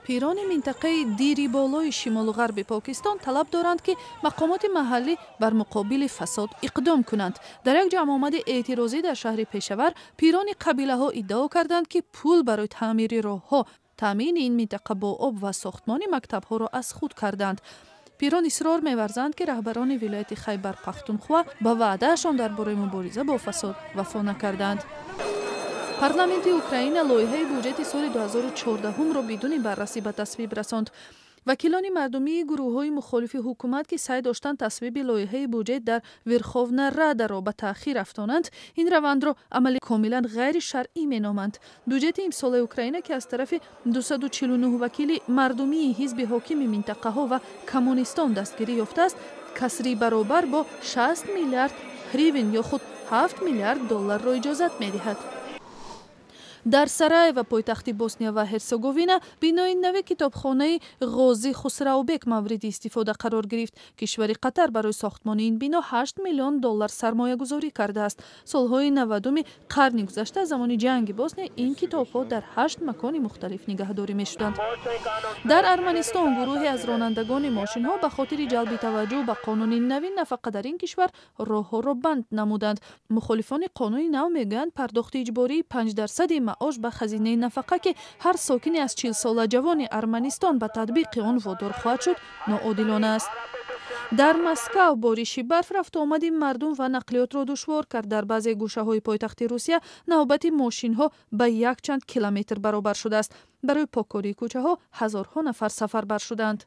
Пирони минтақаи Дири Болои шимолу ғарби Покистон талаб доранд, ки мақомоти маҳаллӣ бар муқобили фасод иқдом кунанд. Дар як ҷамъомади эътирозӣ дар шаҳри Пешавар пирони қабилаҳо иддао карданд, ки пул барои таъмири роҳҳо, таъмини ин минтақа бо об ва сохтмони мактабҳоро аз худ карданд. Пирон исрор меварзанд, ки раҳбарони вилояти Хайбар Пахтунхуа ба ваъдаашон дар бораи мубориза бо фасод вафо накарданд. Парламенти Украина лоиҳаи буҷети соли 2014-ро бидуни баррасӣ ба тасвиб расонд. Вакилони мардумии гурӯҳҳои мухолифи ҳукумат, ки саъй доштанд тасвиби лоиҳаи буҷет дар Верховна Радаро ба таъхир афтонанд, ин равандро амали комилан ғайришаръӣ меноманд. Буҷети имсолаи Украина, ки аз тарафи 249 вакили мардумии ҳизби ҳокими минтақаҳо ва коммунистон дастгирӣ ёфтааст, касри баробар бо 60 миллиард гривен ё худ 7 миллиард долларро иҷозат медиҳад. Дар Сараева, пойтахти Босния ва Ҳерсеговина, бинои нави китобхонаи Ғозӣ Хусравбек мавриди истифода қарор гирифт. Кишвари Қатар барои сохтмони ин бино 8 миллион доллар сармоягузорӣ кардааст. Солҳои 90-уми қарни гузашта, замони ҷанги Босния, ин китобҳо дар ҳашт макони мухталиф нигаҳдорӣ мешуданд. Дар Арманистон гурӯҳе аз ронандагони мошинҳо ба хотири ҷалби таваҷҷӯҳ ба қонуни нави нафақа дар ин кишвар роҳҳоро банд намуданд. Мухолифони қонуни нав мегӯянд, пардохти иҷбории 5 дарсади маош ба хазинаи нафақа, ки ҳар сокине аз 40-сола ҷавони Арманистон ба татбиқи он водор хоҳад шуд, ноодилона аст. Дар Москав бориши барф рафтуомади мардум ва нақлиётро душвор кард. Дар баъзе гӯшаҳои пойтахти Русия навбати мошинҳо ба якчанд километр баробар шудааст. Барои поккории кӯчаҳо ҳазорҳо нафар сафарбар шуданд.